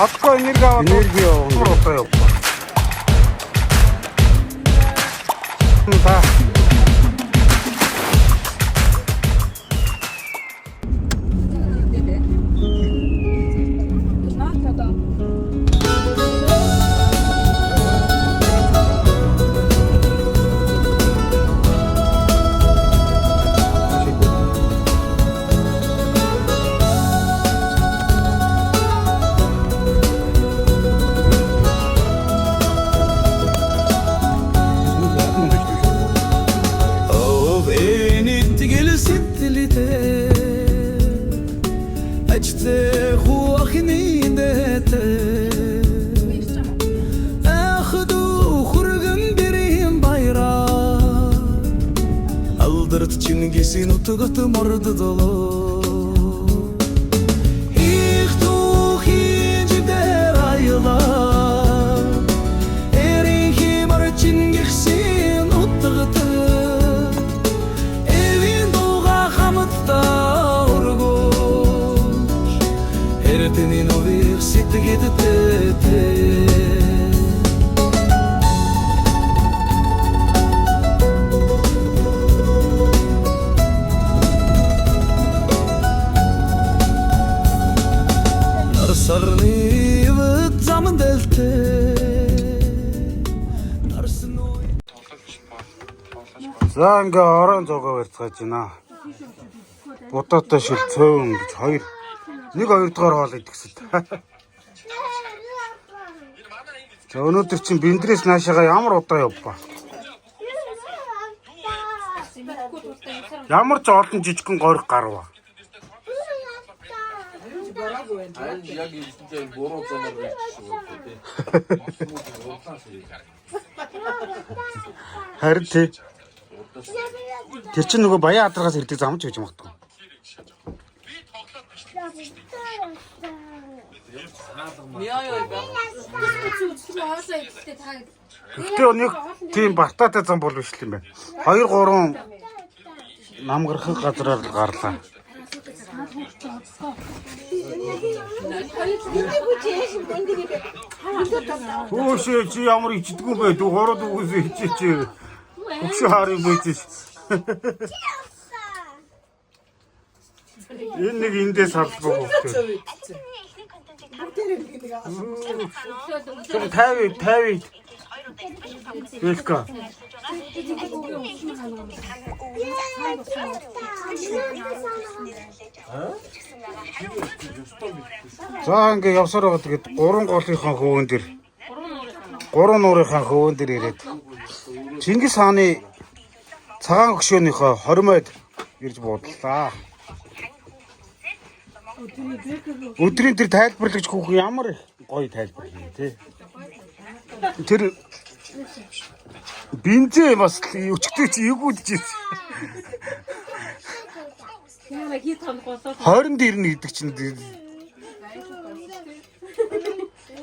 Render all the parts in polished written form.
Адгүй энерги аваад энерги яваа. Одоо явах. Та. Чингисийн утгат морддолоо Их түүхийн жидээр аялаа Эрийн химэр Чингисийн утгат Эвийн дууга хамтдаа өргөж Эрдэнийн ових сэтгэдтэй. Нарсарны вэд заман дэлтэй Нарсан ой. За ингээ орон зугаа барьцгааж байна. Будаатай шил цөөн гэж хоёр нэг хоёр дахь хоол идэгсэл. За өнөөдөр чинь биндрээс наашаага ямар удаа явба. Ямар ч олон жижигхэн горих гарва. Харин яг эндээ буруу замаар байж шиг байна тий. Харин тий. Тэр чинь нөгөө баян адаргаас ирдэг зам ч гэж магадгүй. Гэхдээ нэг тийм бартаатай зам бол биш л юм байна. 2 3 намгархан газраар л гарлаа. Хүүшээ чи ямар ичдэггүй бэ? Дүү гурав дүүгээс ичээч. Өгшөө хаар юм байж. Энэ нэг эндээс салбаг хүүхдээ. Тэр 50 50 Велка. За ингээ явсаар байгаа, тэгээд гурван голынхаа хөвөн дээр, гурван нуурынхаа хөвөн дээр ирээд Чингис хааны цагаан хөшөөнийхөө хормойд ирж буудлаа. Өдрийн тэр тайлбарлагч хүүхэн ямар их гоё тайлбар хий тий. Тэр бензин бас өчтөй чи эвгүүдж ирсэн. 20 дэрнэ гэдэг чинь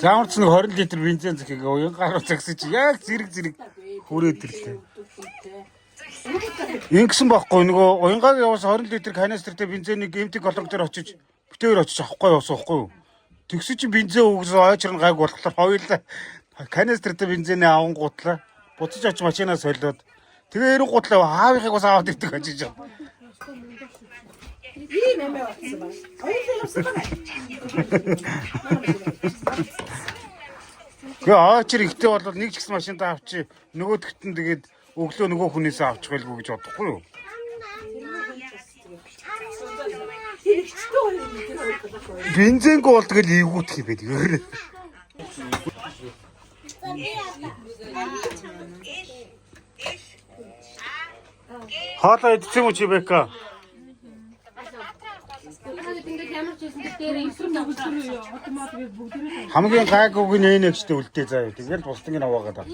Ямар ч нэг 20 литр бензин зэхийг уян гаруу загсан чи яг зэрэг зэрэг хүрээд ирлээ. Ингэсэн байхгүй, нөгөө уянгааг яваас 20 литр канистртэй бензинийг эмтэг колонк дээр очиж битээр очиж авахгүй явсан байхгүй юу? Тэгсэн чи бензин өгсөн ойчрон гайг болохоор хоёулаа канистртэй бензиний авангуутлаа буцаж очиж машинаа солиод тэгээ эрен гутлаа аавынхыг бас аваад ирдэг очиж байгаа. Ийм амиа болсон байна. Хоёулаа явсан байна. Тэгээ ойчр ихтэй бол нэг ч гэсэн машиндаа авчи нөгөөдөгт нь тэгээд өглөө нөгөө хүнээсээ авчих байлгүй гэж бодохгүй юу? Тэр ихчтэй хоёр юм тэр хоёр талах. Бензингүй бол тэгэл эвгүүтх юм байд. Хоолоо идсэн юм чи Бека? Хамгийн гайгүйг нь энэ нэгчтэй үлдээ заа. Тэгэл бусдыг нь аваагаад байна.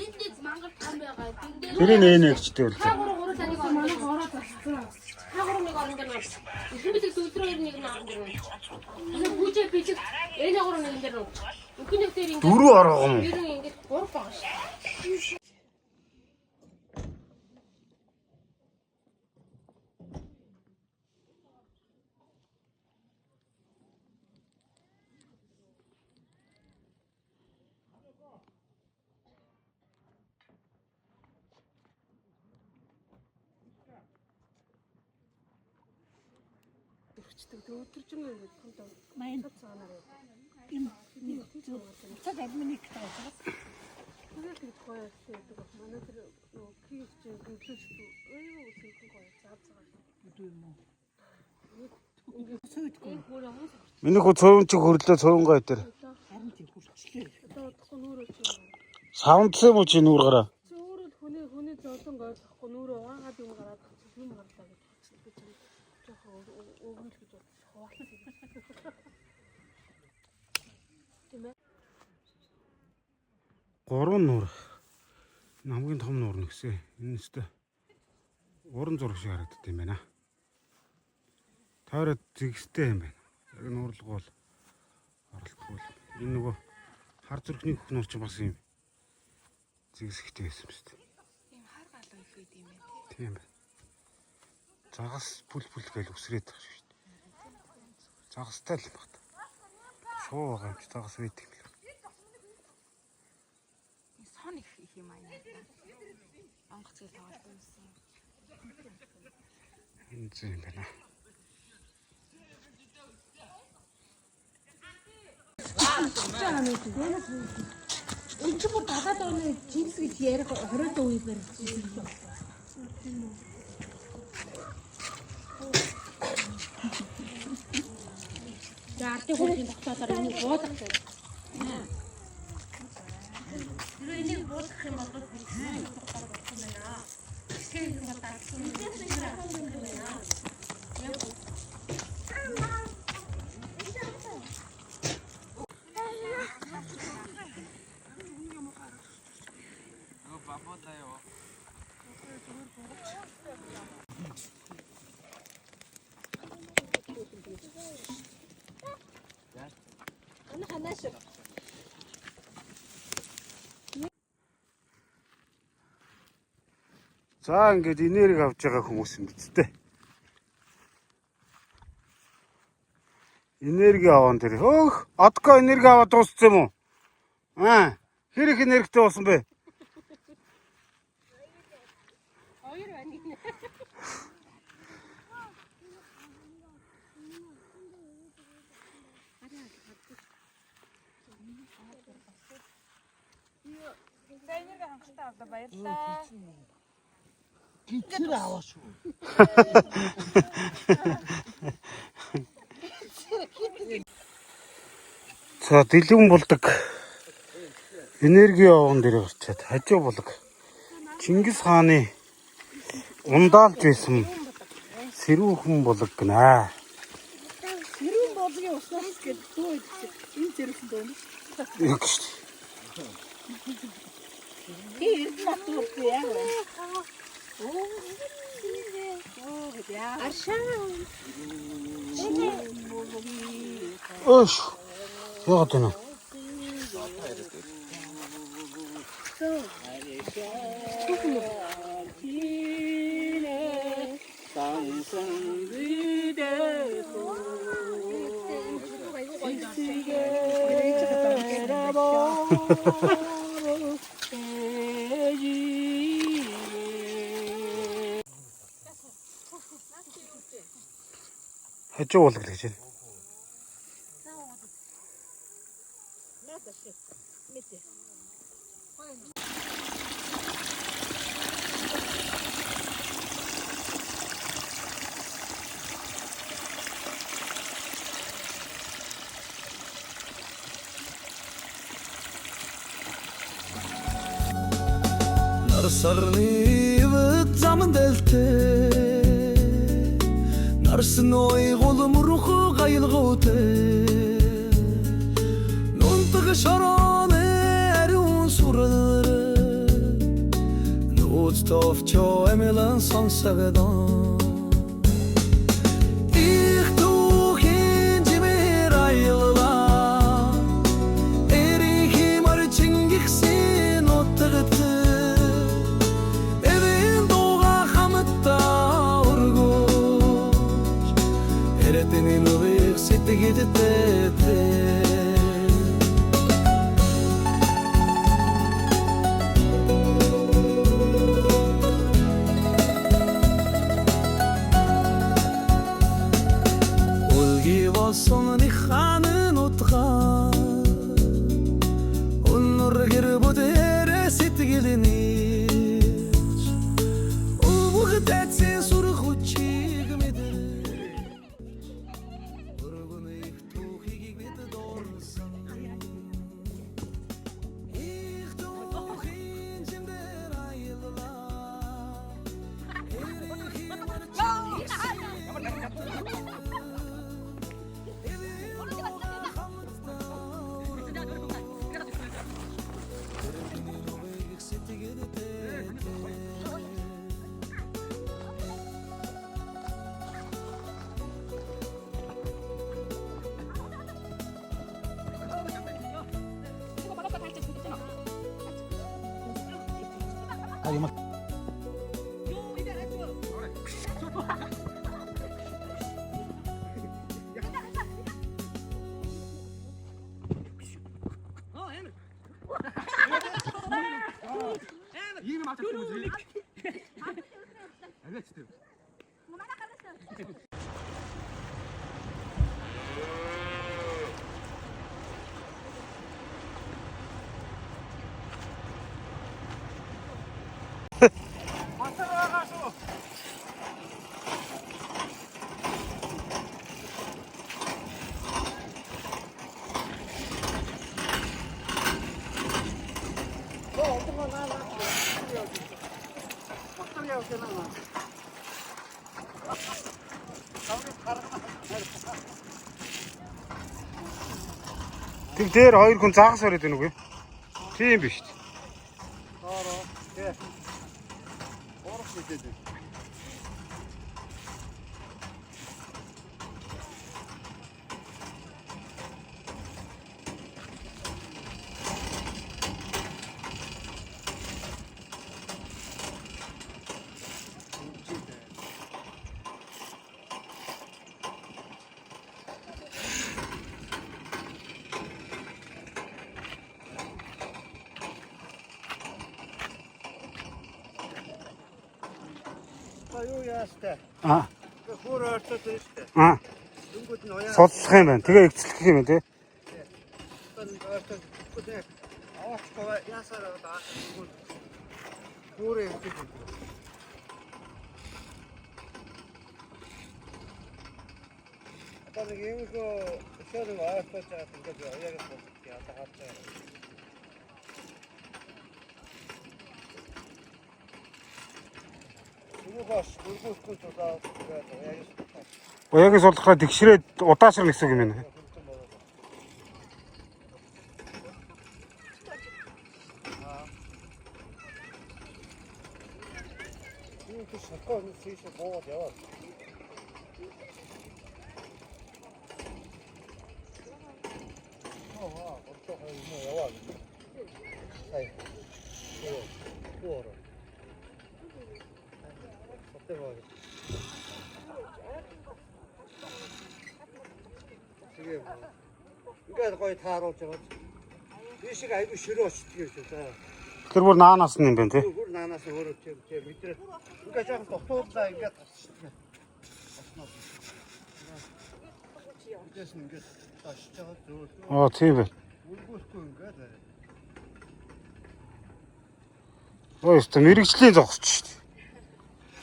Тэрийг энэ нэгчтэй үлдээ. Дөрөв ороогоо юм. бичдэг. Тэг өдөржингөө ингэ том Майн том цагаанаар байдаг. юм цад админик тааж. Тэгэл тэгж гоё ярьсан байдаг баг. Манай тэр нөгөө Киев чинь гэвлэж аюу сэнхэн гоё зав цагаан. Үгүй юм уу? Сүйдгүй. Өөр амус орч. Миний хүү цөөн чиг хөрлөө цөөнгөө дээр. Харин тийм хүрчлээ. Одоо удахгүй нүүр өч юм. Савндсан юм уу чи нүүр гараа? Чи өөрөө л хүний хүний зовлон ойлгохгүй нүүрээ угаагаад юм гараад чи юм гарлаа гэж бодсон. Би чинь жоохон өвгөн л гэж бодсон. Хуваалцсан. Тийм ээ. Гурван нуур. Энэ хамгийн том нуур нэгсээ. Энэ өстө уран зураг шиг харагддаг юм байна. Тойроод зэгстэй юм байна. Яг нуурлага бол оролтгүй. Энэ нөгөө хар зүрхний хөх нуур чинь бас юм зэгсэгтэй байсан юм шүү дээ. Ийм хар галуу их байд юм байна тий. Тийм байна. Загас пүл пүл гэж үсрээд байгаа шүү дээ. Загастай л багт. Шуу байгаа юм чи загас байдаг юм л. Энэ сон их их юм аа яа. Онгоц гэл тоглолт юмсан. Энэ зүй юм байна. Энд чи бүр 70 оны Чингис гэж ярих 20 үе барьсан. За ардын хурлын тогтоолоор энийг буулгах гэж. Тэр энийг буулгах юм бол тогтоол болсон байна. Тэгэхээр юм бол ардсан юм байна. Нөгөө бамбуудаа юу? За ингээд энерги авч байгаа хүмүүс юм биз дээ. Энерги аван тэр. Хөөх, одко энерги аваад дууссан юм уу? Аа, хэр их энергитэй болсон бэ? Хоёр байна гинэ. За энерги хангалттай авлаа баярлалаа. Гитэр аваа шүү. За, дэлгүн булдаг. Энерги аван дээр гарчаад хажуу булаг. Чингис хааны ундаалж байсан сэрүүхэн булаг гинэ. Сэрүүн болгын уснаас гэж дүү идчих. Энэ зэрэгсэн дүү. Яг шүү дээ. Би Эрдэнэт дүүргүй яг байна. Оо. Оо гэж яа. Аршаа. Өөш. Яагаад вэ? Хажуу булаг л гэж байна. Нар сарны ивэд заман дэлтэй Нарсан ой гол мөрөх гаялгуутэй Нунтаг шорооны ариун сүрэл Нууц товчоо эмэлэн сонсогдон Их түүхийн жимээр аяллаа Эрийн марчин гихсэн утгатай Эвэн дууга хамтдаа өргөж Эрдэнэ нүрийг сэтгэлдээ. хаан утгаа Өнөр гэр бүдэрэ сэтгэл нэж Өвөг дэцэн сүрх хүчийг мэдэр Өргөн их түүхийг бид дурсан Их түүхийн жимдэр аяллаа Эрийн хэмэр чингсэн А юм. Тэр дээр хоёр хүн загас өрөөд байна үгүй. Тийм биш үү? Юу яастай? Аа. Хөөр ойртоод байна шүү дээ. Аа. Дөнгөд нь уяа Судлах юм байна. Тэгээ эвцлэх юм байна тий. ойртоод дөнгөд нь аваачихгүй яасаар байгаа дөнгөд хөөрөө явдаг юм. Одоо нэг иймэрхүү өшөө нэг ойртоод байгаа ингээд уяаг нь бууддаг. Одоо харж байгаа. Түүнээс дөрвөөсгүй тулаад ингээд уяаг нь судлаа. Уяагийн судлахаа тэгшрээд удаашрна гэсэн үг юм байна. Тийм тийш шатгаа өнө тийш буугаад яваа. Аа, одоо хоёр юм яваа. Сая. Оо. Сатэ баг. Тэгээ. Ингээд гоё тааруулж байгаа. Тийшээ айгүй ширээ очдөг юм шүү дээ. Тэр бүр наанаас нь юм байна тий. Хөр наанаас өөрөө тийм тийм мэдрээ. Ингээд жоохон дутуурлаа ингээд тасчихдаг. Осноо. Тэс нь ингээд тасч байгаа зөөр. Аа тийм байна. Үлгүүсгүй ингээд барай. Ой, өстө мэрэгжлийн зогсож шүү дээ.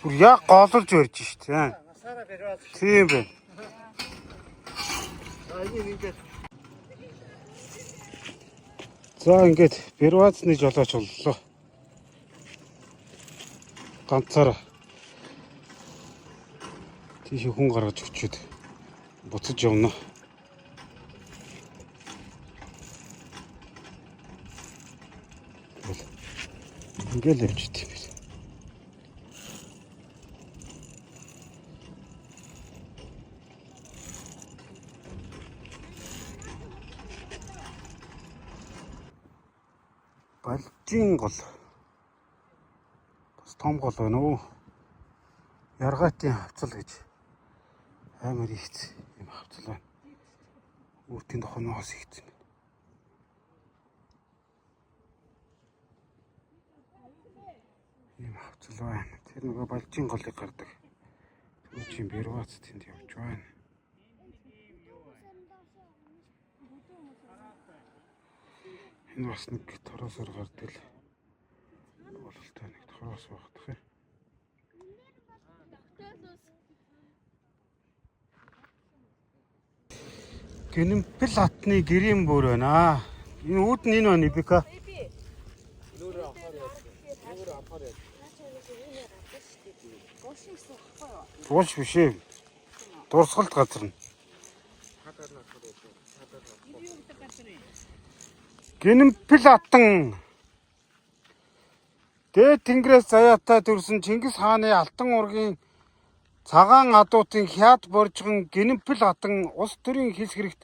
Бүр яг гололж барьж шүү дээ. Насаараа бариад. Тийм байна. За энийг ингээд За ингээд Первацны жолооч боллоо. Ганцаараа тийш хүн гаргаж өчөөд буцаж явна. Тэгэл Ингээл явж идэв юм байна. Балжийн гол. Бас том гол байна уу? Яргаатын хавцал гэж амар ихц юм хавцал байна. Үүтийн тохиноос ихц юм. Ийм хавцал байна. Тэр нөгөө балжийн голыг гардаг. Түүчийн Бервац тэнд явж байна. Энэ бас нэг тороосоор гардаг л бололтой нэг тороос багтах юм. Гэнэмпэл хатны гэрийн бүр байна. Энэ үүд нь энэ байна Ибика. Буш биш ээ. Дурсгалт газар нь. Гэнэмпэл хатан Дээд Тэнгэрээс заяатай төрсэн Чингис хааны Алтан ургийн цагаан адуутын хятад боржгон Гэнэмпэл хатан улс төрийн хис хэрэгт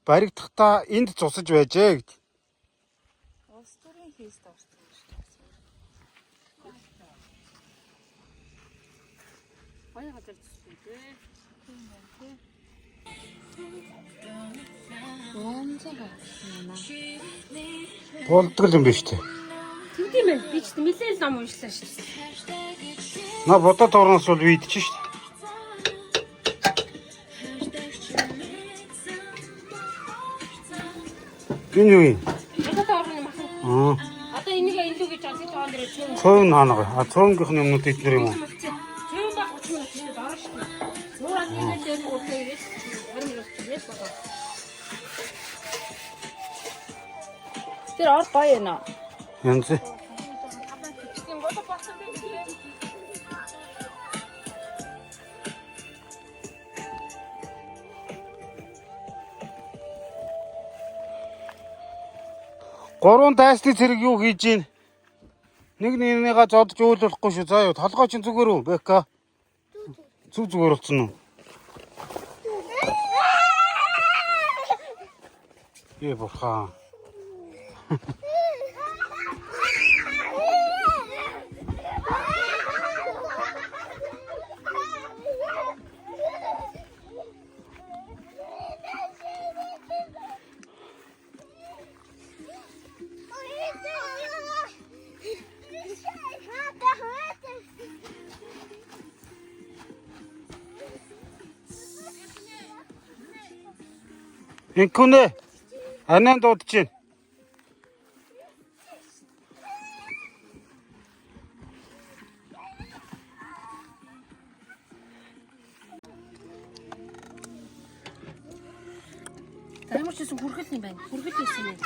баригдахдаа энд зусаж байжээ гэж. Улс төрийн хийст орсон юм шүү дээ. Гоё газар зүссэн тий. Янзын гарсан юм аа. Болдгол юм биш үү? Тэгдэм юм байна. Би ч нэлээд ном уншлаа шүү дээ. На бодоод орноос бол үйдэж шүү дээ. Энэ юу юм? Одоо орны махан. Аа, Одоо энийг энэ лүү гэж олсон тоон дээр чөв. цөөн хаана. А цөөнгийнх нь юмнууд эднэр юм уу? Чөв ба 30 минут дээр орно шүү дээ. Нуураа нэг дээр өглөө ирээд 20 минут ирээд болоо. Тэр ор гоё юм аа. Янз. Тийм болоо болсон байх юм. Гурван дайсны цэрэг юу хийж гин? Нэг нэгнийгаа зодж өөлөхгүй шүү. За юу, толгой чинь зүгээр үү, Бека? Зүг зүгээр болсон уу? Ээ бурхан. Инкүнэ. Анаа дуудаж гин. За ямар ч гэсэн хүрхэл юм байна. Хүрхэл байсан юм.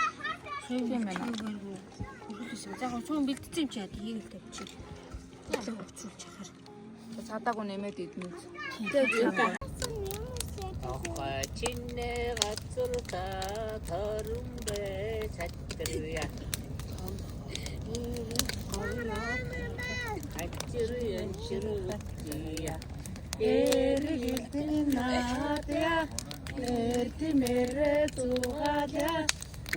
Тийм байна. Хүрхэл байсан. За яг цөөн бэлдсэн юм чи яа тийг л тавьчих. Өглөө өгцүүлж яхаар. Цадаагүй нэмээд идэнэ. Чинээ газар та торон бай чатарья. Хачир янчир үтия. Эргэлдэн наадя. Эрдэмэрэ зугааля.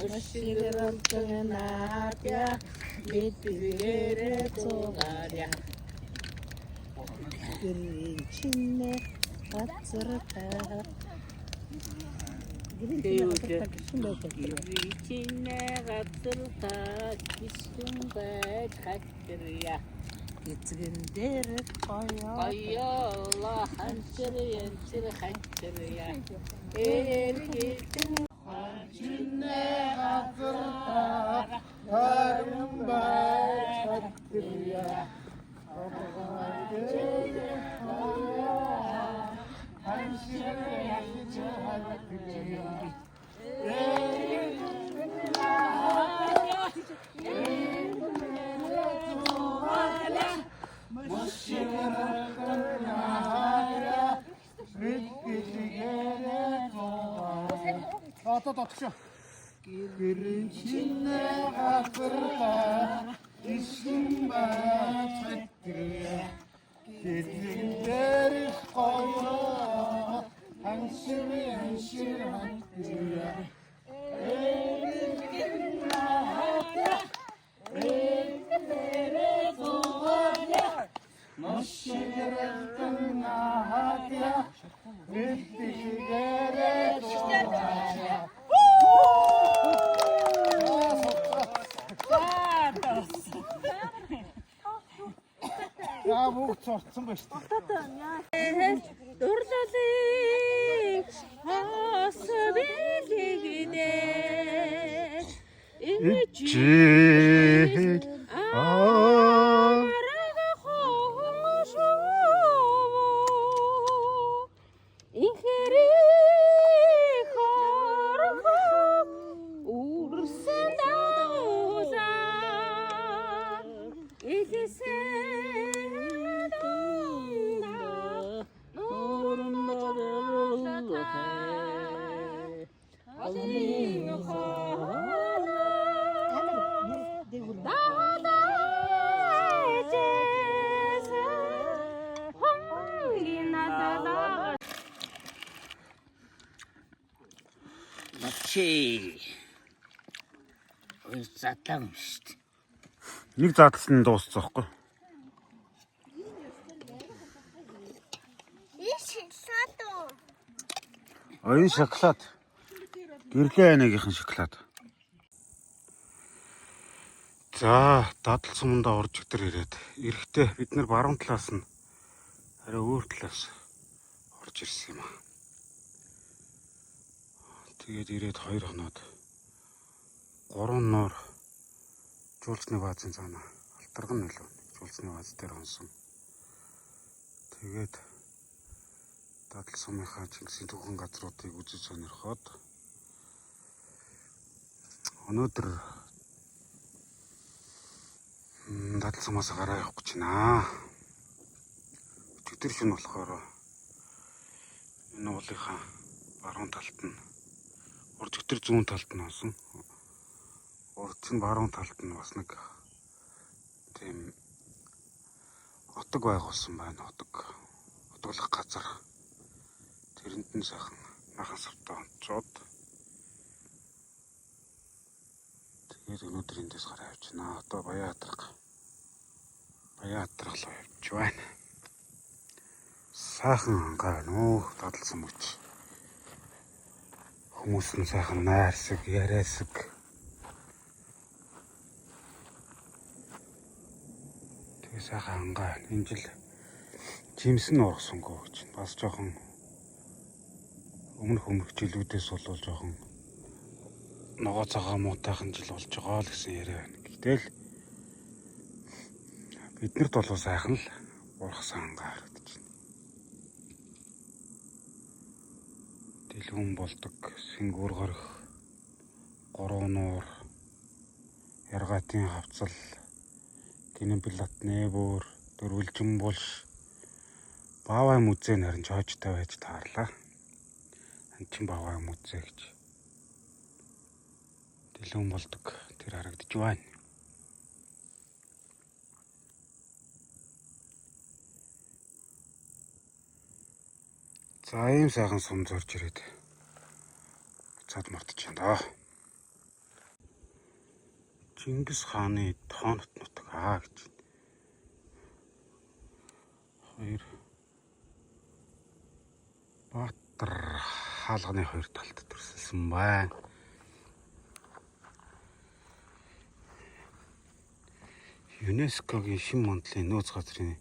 Мушигрантан наадя. Мэдвэрэ зугааля. Чинээ газар та Чинээ газар та гисэн байж хатарья. Эзгэн дээр гоё. Гоёла ханчир янчир хатарья. Эргэлдэн Одоо дотгошоо. Гэрэн чинээ газарлаа ишин байж хэтрээ. Гэрэн дээр гоё ханшир ханшир ханшир. Яа бүгд сурцсан ба шүү дээ. Дурлалын хос бэлэгнэ. Жил аа Чи. Ой задлаа юм шүү дээ. Нэг задлсан нь дууссан байхгүй. Оюун шоколад. Гэрлээ айнагийнхан шоколад. За, дадал сумандаа орж өтер ирээд эрэхтэй бид нар баруун талаас нь арай өөр талаас орж ирсэн юм аа. Тэгээд ирээд 2 хоноод 3 нуур жуулчны баазын цаана алтарган нөлөө жуулчны бааз дээр онсон. Тэгээд дадал сумынхаа Чингисийн түүхэн газруудыг үзэж сонирхоод өнөөдөр дадал сумаас гараа явах гэж байна. Өчигдөр шөнө болохоор энэ уулынхаа баруун талд нь урд өтөр зүүн талд нь онсон. Урд нь баруун талд нь бас нэг тийм отог байгуулсан байна. Отог. Отоглох газар. Тэрэнд нь сайхан махан савтаа онцоод тэгээд өнөөдөр эндээс гараа явчихнаа. Одоо Баян хадраг. Баян хадраг руу явж байна. Сайхан хангаа байна. Өөх дадалсан мөч. Хүмүүс нь сайхан найрсаг, яриасаг. Тэгээ сайхан хангаа байна. Энэ жил жимсэн ургасангүй гэж. Бас жоохон өмнөх өмнөх жилүүдээс бол жоохон ногоо цагаан муутайхан жил болж байгаа л гэсэн яриа байна. Гэтэл биднэрт бол сайхан л ургасан хангаа харагдаж байна. Дэлгүүн болдог, сэнгүүр горих, гурван нуур, яргаатын хавцал, гинэмбэл атны бөөр, дөрвөлжин булш, Баавай музей нь харин чоожтой байж таарлаа. Анчин Баавай музей гэж. Дэлгүүн болдог тэр харагдаж байна. За ийм сайхан сум зорж ирээд буцаад мартаж байна даа. Чингис хааны тоонот нутаг аа гэж. Хоёр Баатар хаалганы хоёр талд төрсөлсөн байна. ЮНЕСКО-гийн шин мандлын нөөц газрын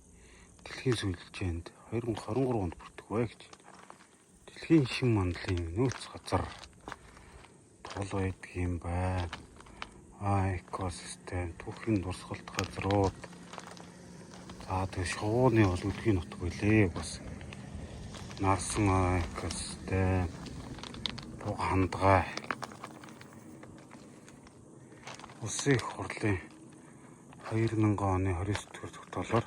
дэлхийн сүлжээнд 2023 онд бүртгэв бай гэж. Дэлхийн шин мандлын нөөц газар тул байдаг юм байна. Экосистем, түүхийн дурсгалт газрууд. За тэгээ шувууны бол өдгийн нутаг байлээ бас. Нарсан экосистем, буг хандгай. Улсын их хурлын 2000 оны 29 дугаар тогтоолоор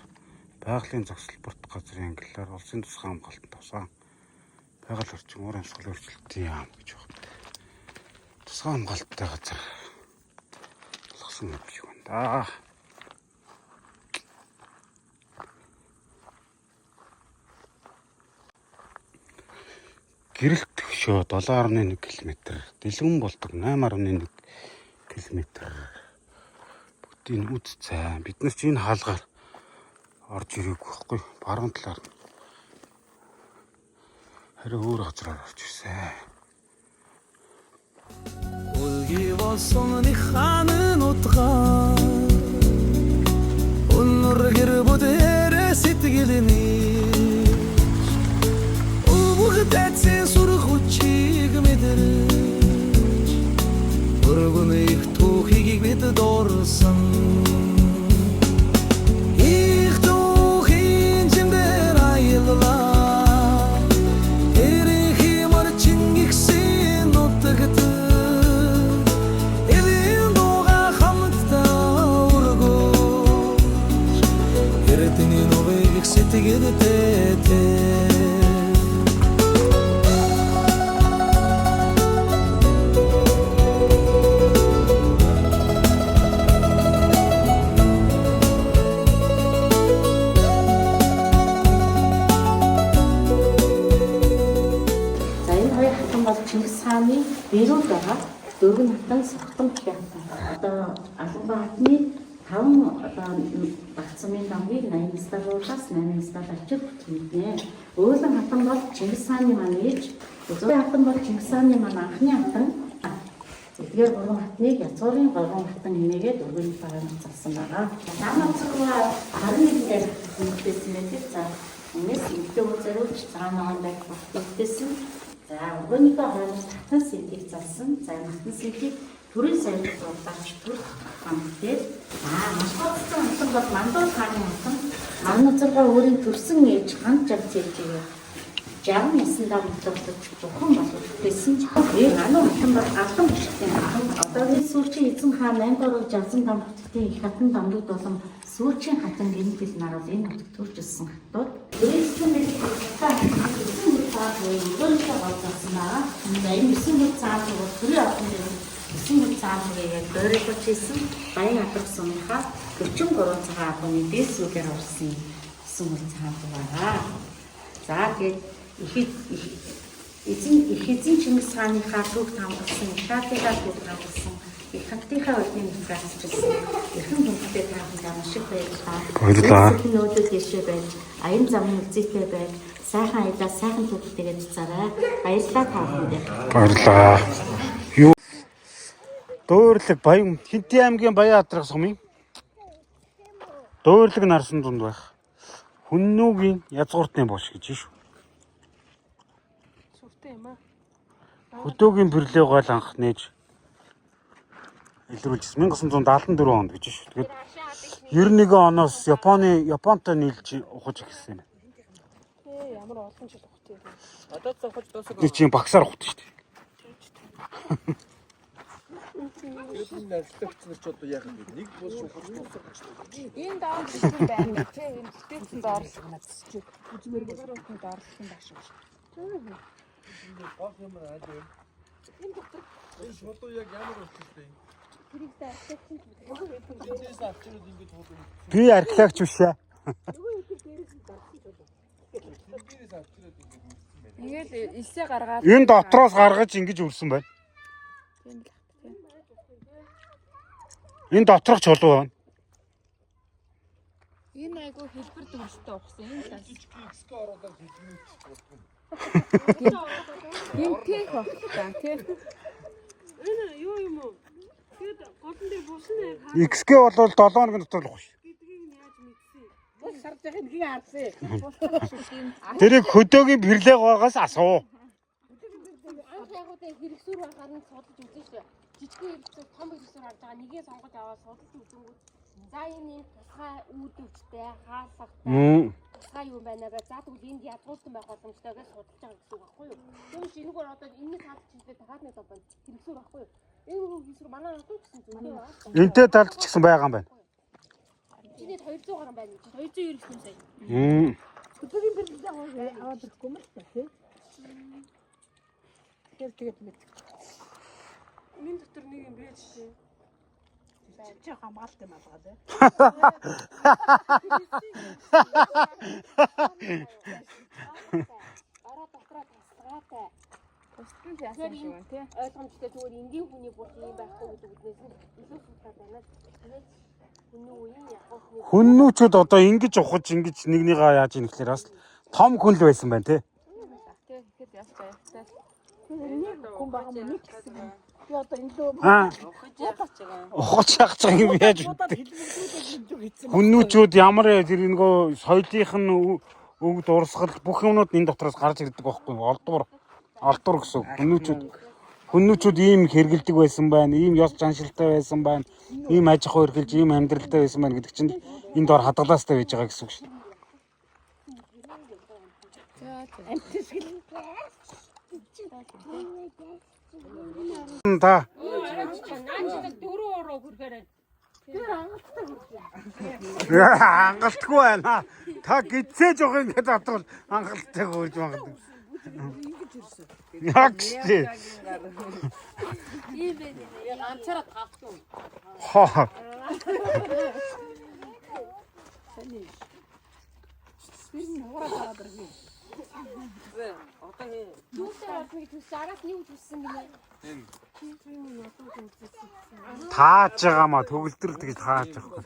байгалийн зогсолборт газрын ангиллаар улсын тусгай хамгаалтанд авсан. Байгаль орчин уур амьсгал өөрчлөлтийн яам гэж байна. Тусгай хамгаалттай газар болгосон юм шиг байна да. Гэрэлт төгшөө 7.1 км, Дэлгэн болдог 8.1 км. Бүгдийг үз цай. Бид нар чи энэ хаалгаар орж ирээгүй байхгүй. Баруун талаар харин өөр газраар орж ирсэн. Үлги болсон хааны нутгаа Өнөр гэр бүдэрэ сэтгэлний Өвөг дэцэн сүрх хүчийг мэдэрч Өргөн их түүхийг дурсан. Их түүхийн чимдэр аяллаа. Эрхийн морчин ихсэн нутагт. Элийн дууга хамтдаа өргөж. Эрдэнэ нүвэг сэтгэлдээ тэр. За, энэ хоёр хатан бол Чингис хааны бэрүүд байгаа. Дөрвөн хатан, Согтон гэх хатан. Одоо Аланга хатны таван одоо багцмын дамгийг 80 настай буулгаас 8 настай авчир бүтгэнэ. Өөлөн хатан бол Чингис хааны маань ээж, Зуй хатан бол Чингис хааны маань анхны хатан. Эдгээр гурван хатныг язгуурын гурван хатан хэмээгээд өргөн багаар залсан байгаа. Лама цогцоо 21 дээр хөнгөлсөн байдаг. За, үүнээс эмэгтэй хүн зориулж цагаан ногоон байх бүтээсэн. За, өргөнийхөө хойноос татан сэлгийг залсан. За, татан сэлгийг төрийн соёл дурдаач төр хамтдээ. За, Москвадсан хатан бол Мандуу хааны хатан. Манназарга өөрийн төрсөн ээж ханд жавц ээжигээ 60 наснда мутагдаж бурхан болов байсан. Энэ ануу хатан бол галдан бишгтийн хатан. Одоогийн сүүлчийн эзэн хаан 8 дураг 65 хотын их хатан дамлууд болон сүүлчийн хатан гинтэл нар бол энэ хотод төрж өссөн хатууд. Төрөлсөн бэлэг хатан эзэн үр цаал буюу өргөнтэй гол залсан байгаа. За, энэ 9 үр цаал бол төрийн орон дээр 9 үр цаал гээд дойролж хийсэн Баян алдрах сумынхаа 43 цагаан албаны дээд зүйлээр орсон 9 үр цаал байгаа. За, тэгээд их эзэн их эзэн Чингис хааныхаа түүх хамгаалсан, Италийнхаа түүх хамгаалсан, их хаттынхаа улмын нөхцөлсөн. Эрхэм хүндтэй та бүхэндээ маш их баярлалаа. Баярлалаа. Сэтгэл нөөдөд дэшээ байж, аян замын үзээтэй байж, сайхан аялаа, сайхан түүхтэйгээ цацаарай. Баярлалаа та бүхэндээ. Баярлаа. Юу Дуурлаг Баян Хинтээ аймгийн Баян Адрах сумын Дуурлаг нарсан дунд байх. Хүннүүгийн язгууртны бош гэж шүү. Сүртэй юм аа. Хөдөөгийн бэрлээ гол анх нээж илрүүлжсэн 1974 онд гэж шүү. Тэгээд 91 оноос Японы Японтой нийлж ухаж эхэлсэн юм. Ээ, ямар олон жил ухт юм. Одоо цохож дуусах. Тэр чинь багсаар ухдаг шүү дээ. Тэгээд энэ архитект нар ч одоо яах юм бэ? Нэг бус ухаж дуусах гэж байна. Энэ даун бишгүй байна. Тэ энэ бүтээсэн доорлох надад чи. Үзмэр доорлох юм бааш. Гол юм аль вэ? Энэ дотор Энэ шулуу яг ямар учиртай юм? тэрийг архитект нь Эндээс авчираад ингэж хулуу. Би архитект биш ээ. нөгөө хэдий дээрээс нь дарсан ч болов. Тэнгэрээс авчираад ингэж үрсэн байна. Ингээл элсээ гаргаад Энэ дотроос гаргаж ингэж үрсэн байна. Тийм л хат тийм. Энэ доторх чулуу байна. Энэ айгу хэлбэр дүрстэй ухсан. Энэ л Жижиг XK оруулаад хэлмэж болдгоо. гинтэх баг та тий. Энэ юу юм уу? Тэгээд голон дээр булсан яг хаа XK бол 7 хоногийн дотор л ухах шүү. гэдгийг нь яаж мэдсэн? Бус сарж байгаа нь хин харсан. Тэрийг хөдөөгийн бэрлээ гоогоос асуу. Анх яг үгүй хэрэгсүр байхаар нь судалж үзэн шүү. Жижигхэн хэрэгсүр, том хэрэгсүр харж байгаа нэгээ сонгож аваад судалж үзэнгүүт за энэ юм тусгай үүдвчтэй, хаалгатай, тусгай юм байна гэ. За, тэгвэл энд язгуурсан байх боломжтой гэж судалж байгаа гэсэн үг байхгүй юу? Тэгвэл энэгээр одоо энэний цаад чиглэлээр дахиад нэг байна. Хэрэгсүр байхгүй юу? Энэ хүү хэрэгсүр манай одоо ч гэсэн зөндөө байгаа шүү. Энтэй талд ч гэсэн байгаа юм байна. Чиний 200 гаруй байна гэж 299 сая. Мм. Хөдөөгийн бэрлээ аваад ирэхгүй юм л та тий. Тэгэхээр тэгээд мэд. Минь дотор нэг юм байж тээ. Чи хамгаалт юм алгаа тий. Ороо дотроо тасалгаатай. Тусад нь яасан юм шиг байна тий. Ойлгомжтой зүгээр энгийн хүний бүр юм байхгүй гэдэг үгнээс нь илүү судлаад байна. Тэгээд хүний үеийн ягуухны Хүннүүчүүд одоо ингэж ухаж ингэж нэгнийгаа яаж ийм гэхлээр бас том хүн л байсан байна те. Тий. Тэгэхэд яс баяртай. Нэг хүн байгаа мó нэг гэсэн юм. Би одоо энэ лөө Аа. Ухаж яах гэж байгаа юм? Ухаж яах гэж байгаа юм яаж будаад мэддэг. хэлбэрдүүлээд хэмжүү хийсэн. Хүннүүчүүд ямар тэр нөгөө соёлынх нь өг дурсгал бүх юмнууд энэ дотроос гарч ирдэг байхгүй юу? Олдвор. Олдвор гэсэн үг. Хүннүүчүүд Хүннүүчүүд ийм хэргэлдэг байсан байна, ийм ёс заншилтай байсан байна, ийм аж ахуй эрхэлж, ийм амьдралтай байсан байна гэдэг чинь энэ доор хадгалаастай байж байгаа гэсэн үг шүү дээ. Та Наа чи дөрөв уруу хүргээр хангалтгүй байна. Та гидсээ жоох ингэж бодвол хангалттай хөрж магадгүй. Яг шүү. ийм байх. Ганцаараа тавтан. Хоо. Дүүсээр олно гэж хүссэн. Араас нь юу гэж хүссэн гинэ? Тааж байгаа маа төгөлдрөлт гэж тааж байгаа.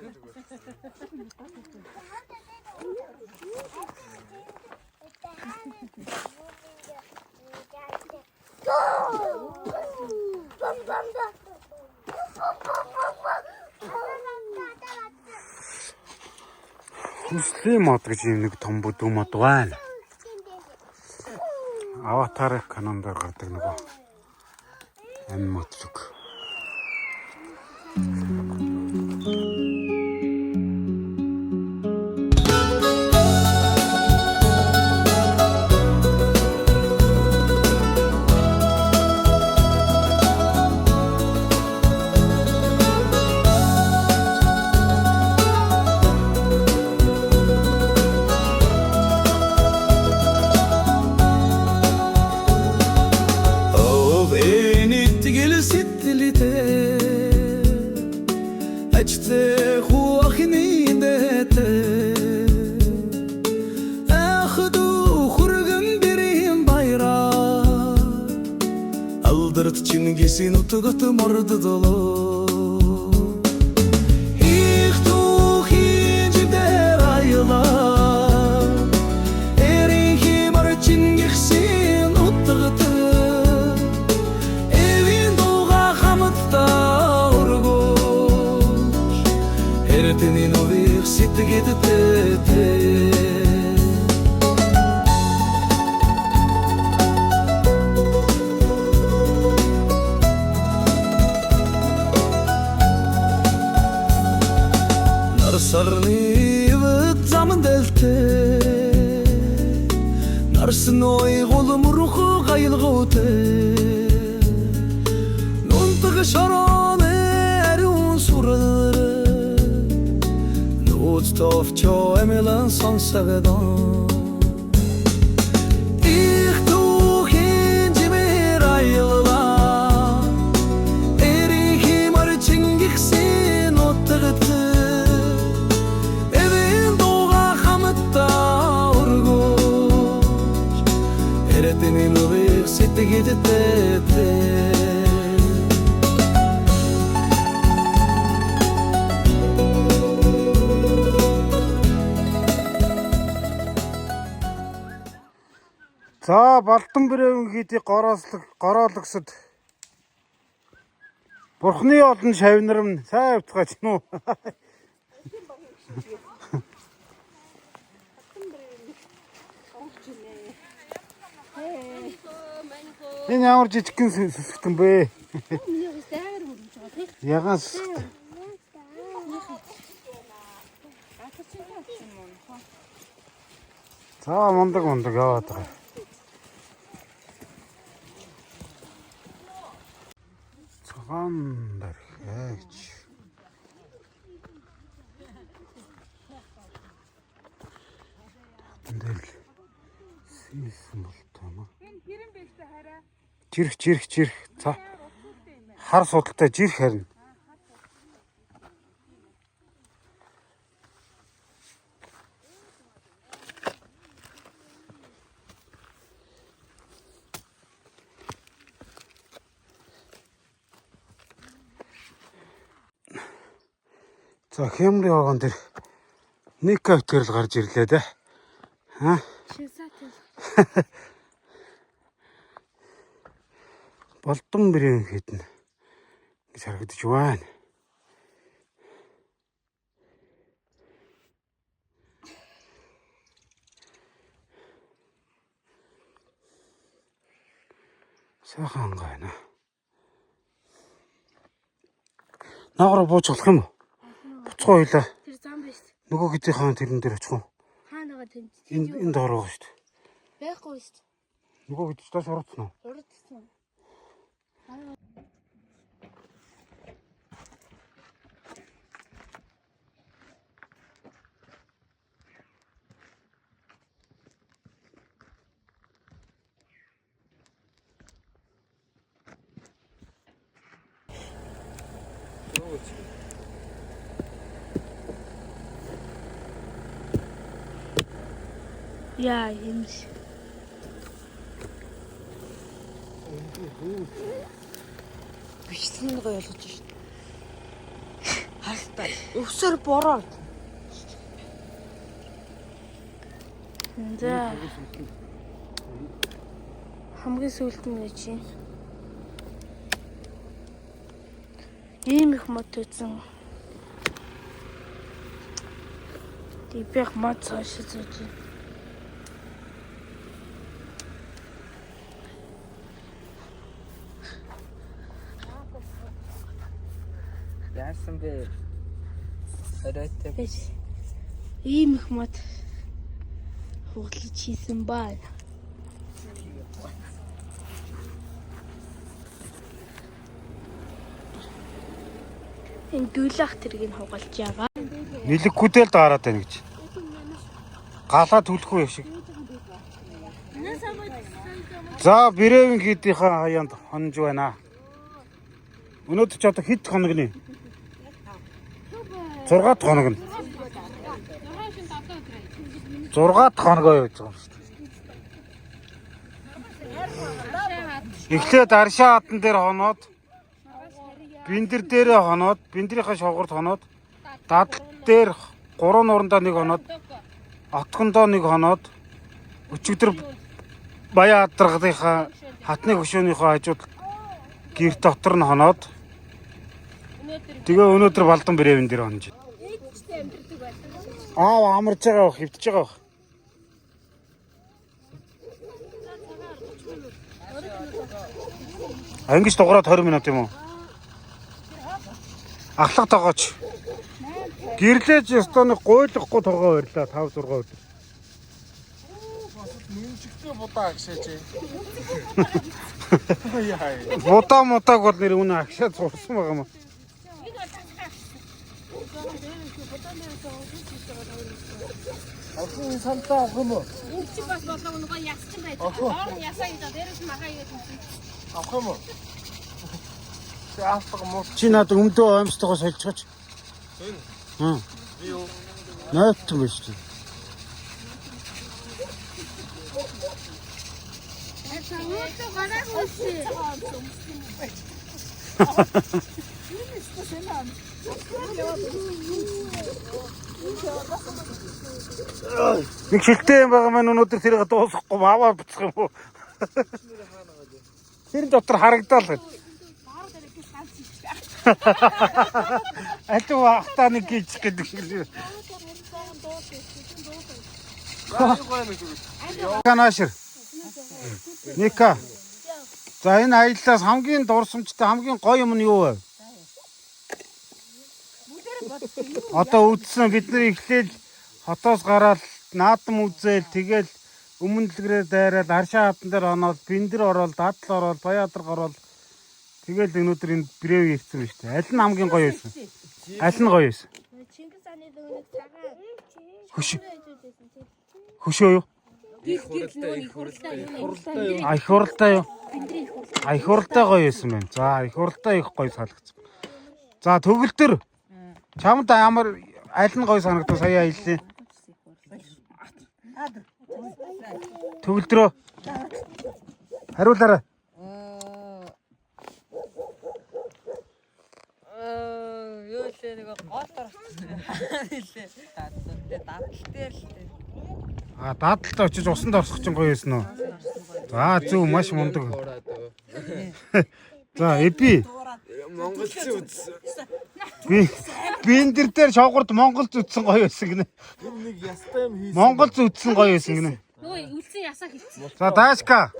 Хүслийн мод гэж юм нэг том бүдүүн мод байна. Аватар канон дээр гардаг нөгөө амь мод зүг. Of эн итгэл сэтгэлтэй Ажтай хуахны дэтэй Ах дүү хүргэн бэрийн баяраа Алдарт Чингисийн утгат мордолоо Их түүхийн жидээр аялаа Эрийн химэр Чингисийн утгат Эвийн дууга хамтдаа өргөж Эрдэнийн увих сэтгэлдээ. Нар сарны ивэд заман дэлтэй Нарсан ой гулмрах гаялгуутэй Нунтаг шорооны ариун сүрэл Нууц товчоо эмэлэн сонсогдон Их түүхийн жимээр аяллаа Эрийн химэр Чингисийн утгатай Эвийн дууга хамтдаа өргөж Эрдэнийн нүвийг сэтгэлдээ. За Балдан Брэвэн хийдий гороолог гороологсод Бурхны олон шавнарм сайн явцгаач нү. Энэ ямар жижигхэн сүсгтэн бэ? Миний хөөс амар мөрөж байгаа тий. Ягаан сүсгтэн. За мундаг мундаг яваад байгаа. Цагаан дархиач. Хатан дээр л сийсэн болтой юм аа. Жирх жирх жирх. За хар судалтай жирх харина. За хямрын вагон дээр нэг кафтер л гарч ирлээ дээ. Аа. Болдон бэрэн хэдэн гэж харагдаж байна. Сайхан ангаа байна. Наагаараа бууж болох юм уу? Буцгаа хоёлаа. Тэр зам биш. Нөгөө хэдийн тэрэн дээр очих уу? Хаана байгаа тэнд? Энэ доор байгаа шүү дээ. Байхгүй шүү дээ. Нөгөө хэд доош уруудсан уу? Урдсан. Яа, юм шиг. Бичлэг гоё ойлгож шин. Харалтай. Өвсөр бороо. За. Хамгийн сүүлд нь гэж юм. Ийм их мод үзэн. Дипэх мод цааш зүүж. Яасан бэ? Оройтой. Ийм их мод хугалж хийсэн баа. Энэ дүүлэх тэргийг хугалж байгаа. Нилэггүүдэл дараад байна гэж. Галаа түлхүү юм шиг. За, Бревен хийдийнхээ хаяанд хонж байна. Өнөөдөр ч одоо хэд хоног нэ? 6 дахь хоног нь. 6 дахь хоногоо явж байгаа юм шүү дээ. Эхлээд Аршаа хатан дээр хоноод Биндэр дээрээ хоноод, Биндрийнхээ шовгорт хоноод, Дадал дээр 3 нуурандаа нэг хоноод, Отгондоо нэг хоноод, өчигдөр Баян адаргынхаа хатны хөшөөнийхөө хажууд гэр дотор нь хоноод тэгээ өнөөдөр Балдан Бревен дээр хонж. Аа амарч байгаа бах, хөвтөж байгаа бах. А ингэж дугаараад 20 минут юм уу? Ахлах тогооч. Гэрлээж ёстой нэг гуйлахгүй тогоо барьлаа 5 6 өдөр. Нүнжигтэй будаа агшаач. Яа. Будаа мудааг бол нэр үнэ агшаа зурсан байгаа юм. Охин сантаа авах юм уу? Энд чи бас болоо нөгөө яс чинь байж байгаа. Доор нь ясаа гэж дээрээс нь махаа гэж хэлсэн. Авах юм уу? Чи авах муу. Чи надад өмдөө оймстойгоо сольцгооч. Энэ. Хм. Би юу? Нойтон байж чи. Нэг шилтэй юм байгаа маань өнөөдөр тэрийг дуусгахгүй аваа буцах юм уу? Тэр дотор харагдаал байна. Алив ахтаа нэг гэж гэдэг шиг. Канашир. Ника. За энэ аяллаас хамгийн дурсамжтай хамгийн гоё юм нь юу вэ? Одоо үдсэн бид нар эхлээл хотоос гараад наадам үзээл тэгэл өмнө дэлгэрээр дайраад аршаа хатан дээр оноод биндэр ороод дадал ороод баяадарга ороод тэгэл өнөөдөр энэ брэв ирсэн байна шүү дээ. Аль нь хамгийн гоё байсан? Аль нь гоё байсан? Чингис хааны дүүнийг цагаан. Хөш. Хөшөө юу? Их хуралтай, их хуралтай, их хуралтай. А их хуралтай юу? А их хуралтай гоё байсан байна. За их хуралтай их гоё санагдсан. За төгөлдөр. Чамд ямар аль нь гоё санагдав сая аяллаа? Төгөлдрөө. Хариулаарай. Юу лээ нэг гол орсон. Нилээ. Дадал дээр л дээ. А дадлалд очиж усанд орсох чинь гоё байсан уу? За зөв маш мундаг. За эби Монголчин үзсэн. би биндэр дээр шовгорд Монгол зүтсэн гоё байсан гинэ. Тэр нэг ястай юм хийсэн. Монгол зүтсэн гоё байсан гинэ. Нөгөө үлдсэн ясаа хэлсэн. За Даашка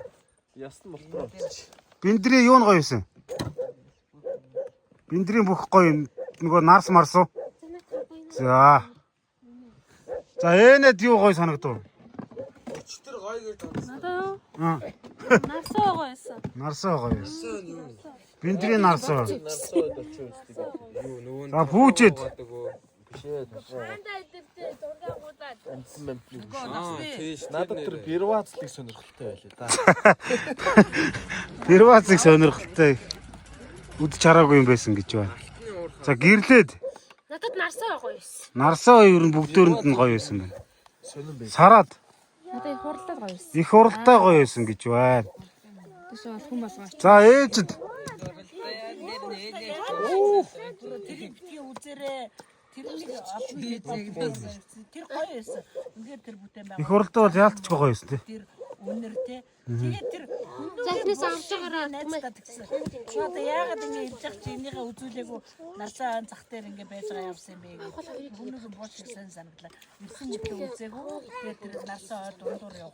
Ясн болтор. биндрийн юу нь гоё байсан? Биндрийн бүх гоё юм. Нөгөө нарс марс уу? За. За энэд юу гоё санагдав? Өчтөр гоё гэж донсон. Надаа юу? Аа. Нарсаа гоё байсан. Нарсаа гоё байсан. Биндрийн нарсаа. Нарсаа очиж үздэг. Юу нөгөө За пүүчэд. Биш ээ. Хандаа идэртэй зураг гуулаад. Амтсан мэмтлэг. Тийш. Надад тэр бирвацлыг сонирхолтой байлээ да. Первацыг сонирхолтой. Үдч хараагүй юм байсан гэж байна. За гэрлээд Надад нарсаа гоё байсан. нарсаа ер нь бүгдөөрэнд нь гоё байсан байна. Сонирн байл. Сараад Надад их хуралдаа гоё байсан. их хуралтай гоё байсан гэж байна. Тэшээ бол хүн болгоо. За ээжид Тэр битгий үзээрээ тэр нэг олон хийсэн. Тэр гоё байсан. Үнэхээр тэр бүтээн их байгаа. хуралтай бол яалтчгүй гоё байсан тий. Тэр үнэр те. Тэгээд тэр За эхнээс авч байгаараа найздаа тэгсэн. Чи одоо яагаад ингэ ирж явах чи энийгээ үзүүлээгүй нарсаа зах дээр ингэ байж байгаа явсан юм бэ гэх. Хүмүүст бууч гэсэн санагдлаа. Ирсэн мэтлээ үзээгүй. Тэгээд тэр нарсаа ой дундуур яв.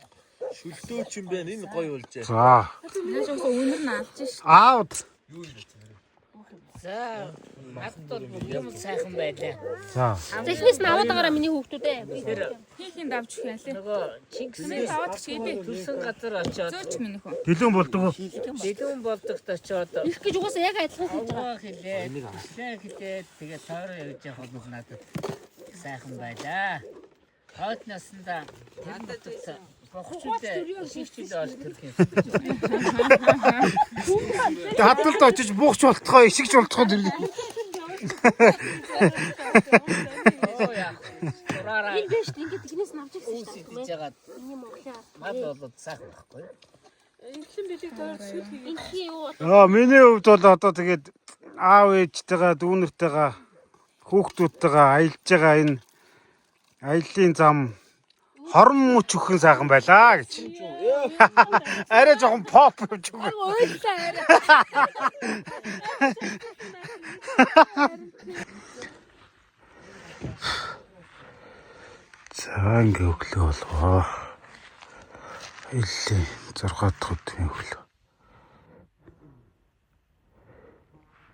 Шүлтөөч юм байна. Энэ гоё болжээ. За Нааш уусаа үнэр нь алж ш. аавд. За надад бол бүх юм сайхан байлаа. За За эхнээс нь аваад байгаараа миний хүүхдүүд ээ. Тэр Хин хин давж өгөх ялээ. нөгөө Чингисний Миний даваад өгч би. төрсөн газар очиод Зөөч минь хөө. Дэлүүн болдог уу? дэлгүүн болдогт очиод Их гэж угаасаа яг адилхан хийж байгаа. овоо хэлээд, төслөө хэлээд тэгээ тойроо явж явах бол надад сайхан байлаа. Хойд наснда тэр нутагт бохчүүд шигчүүд олж төрөх юм. Тэ хадгалд очиж буугч болтгоо, ишигч болтгоо тэр. Оо яах вэ? Ураараа Энэ биш үү? Ингээд эхнээс нь авч ирсэн үүс шүү идэж дээ. жагаад Миний Монголын ард. мал болоод сайхан байхгүй юу? Энэ хий юу Аа миний хувьд бол одоо тэгээд аав ээжтэйгээ дүүнэртэйгээ хүүхдүүдтэйгээ аялж байгаа энэ аяллаа зам хорон мөч өгхэн сайхан байлаа гэж. Арай жоохон поп явж байгаа. Уйллаа арай. За ингээ өглөө болгоо. Аяллаа 6 дахь өдрийн өглөө.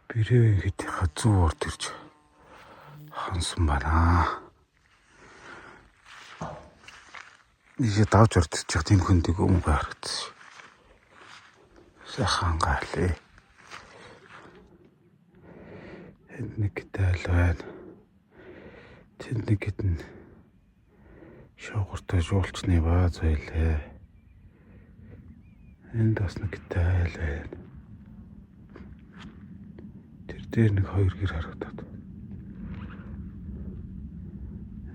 Брэвэн хэдийнхаа зүү орд ирж хансан байна. Нийшээ давж орд ирж явах тийм хүндэг юм харагдсан. Сайхан гаалээ. Энд нэг гэтэл байна. Тэнд нэг гэтэн шоугуртай жуулчны бааз байлээ. Энд бас нэг гэтэл байна. Тэр дээр нэг хоёр гэр харагдаад.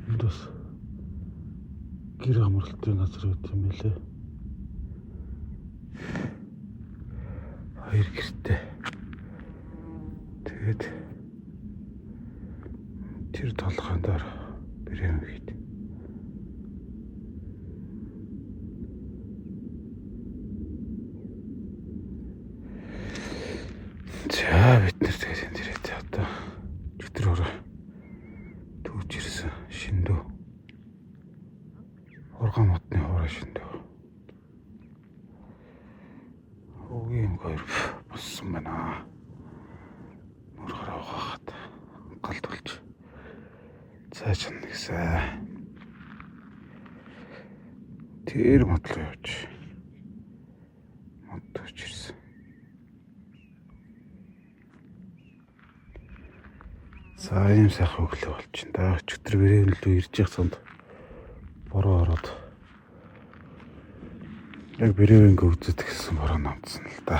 Энд бас гэр амралтын газар байт юм байлээ. Хоёр гэртэй. Тэгээд тэр толгойн доор брэм хэд. За бид нэр тэгээд энэ дээрээ тэ одоо чөтгөр хороо түүж ирсэн шиндүү. Хурган модны хуурай шиндүү. Өгийн хоёр болсон байна. Нүр гараа угаахад галд болж цааш нэгсэ. Тэр мод руу явж мод түүж ирсэн. За ийм сайхан өглөө болчихно да. Өчигдөр брэвэн лүү ирж явах цонд бороо ороод яг брэвэнг үзэж гэсэн бороо намдсан л да.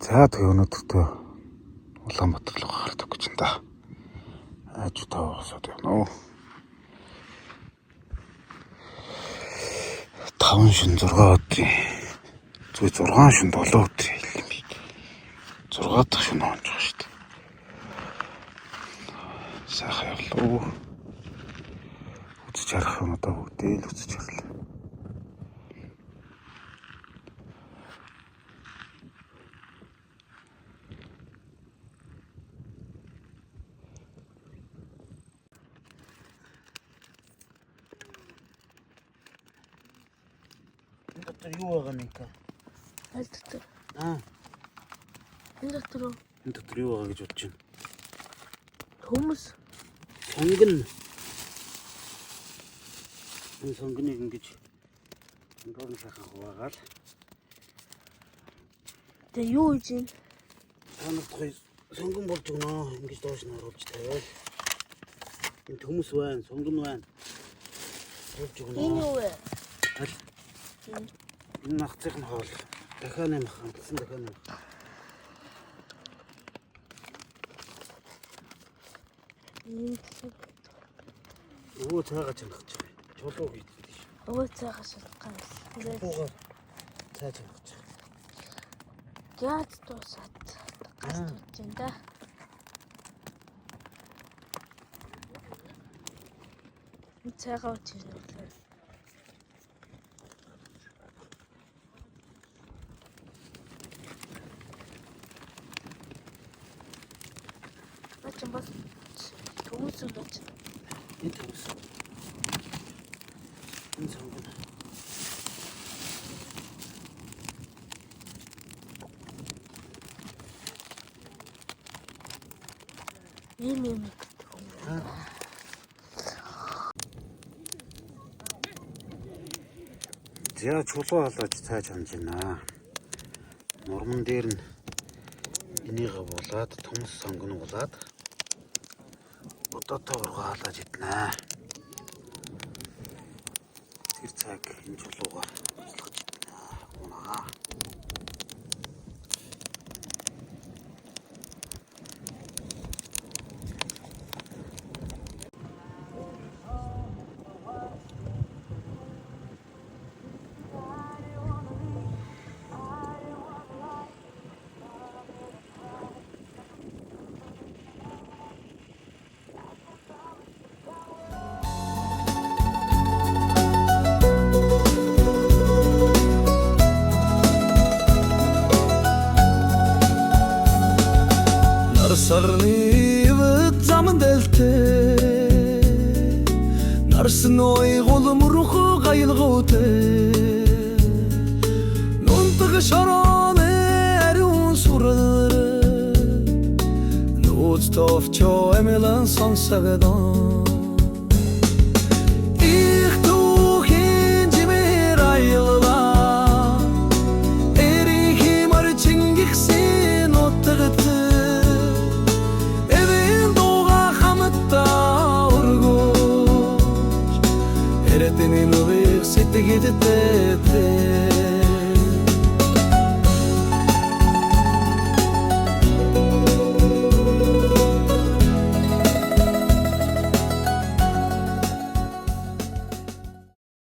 За тэгээ өнөөдөртөө Улаанбаатар руу гардаг гэж энэ да. Аж тав босоод явна уу. 5 шин 6 өдрийн зүг 6 шин 7 өдрийн хэл юм би. 6 дахь шин онж байгаа шүү дээ. Сайхан явлаа. Үзэж харах юм одоо бүгдээ л үзэж харлаа. дотор юу байгаа нэ? Аль дотор? Аа. Энэ дотор уу? Энэ дотор юу байгаа гэж бодож байна. Төмөс. Сонгон. Энэ сонгоныг ингэж доор нь сайхан хуваагаал. Тэгээ юу хийж юм? Та нарт гоё сонгон болж өгнө. Ингэж доош нь оруулж тавиал. Энэ төмөс байна, сонгон байна. Болж өгнө. Энэ юу вэ? Аль? Энэ нагцын нь хоол. Дахианы мах, амтсан дахианы мах. Энэ Өвөө цайгаа чанах гэж байна. Чулуу хийдэг ш. өвөө цайгаа шалгах юм. Чулуугаар цай чанах гэж байна. Газ дуусаад газ дуусч байна да. Энэ цайгаа ууж ирнэ үү? Наач бас төмөс юм байна. Энэ төмөс. Энэ сонгон. Ийм юм гэдэг юм. За чулуу халааж цай чанж байна. Нурман дээр нь энийг буулаад төмөс сонгон буулаад одоотой ургаа халааж иднэ. Тэр цаг энэ чулуугаар туслаж иднэ. Унаа. Нар сарны ивэд заман дэлтэй Нарсан ойгол мөрөх гаялгуутэй Нунтаг шорооны ариун сүрэл Нууц товчоо эмэлэн сонсогдон Их түүхийн жимээр аяллаа Эрийн химэр чингихсэн утгатай Эвэн дууга хамтдаа өргөж Эрдэнэ нүвэг сэтгэлдээ.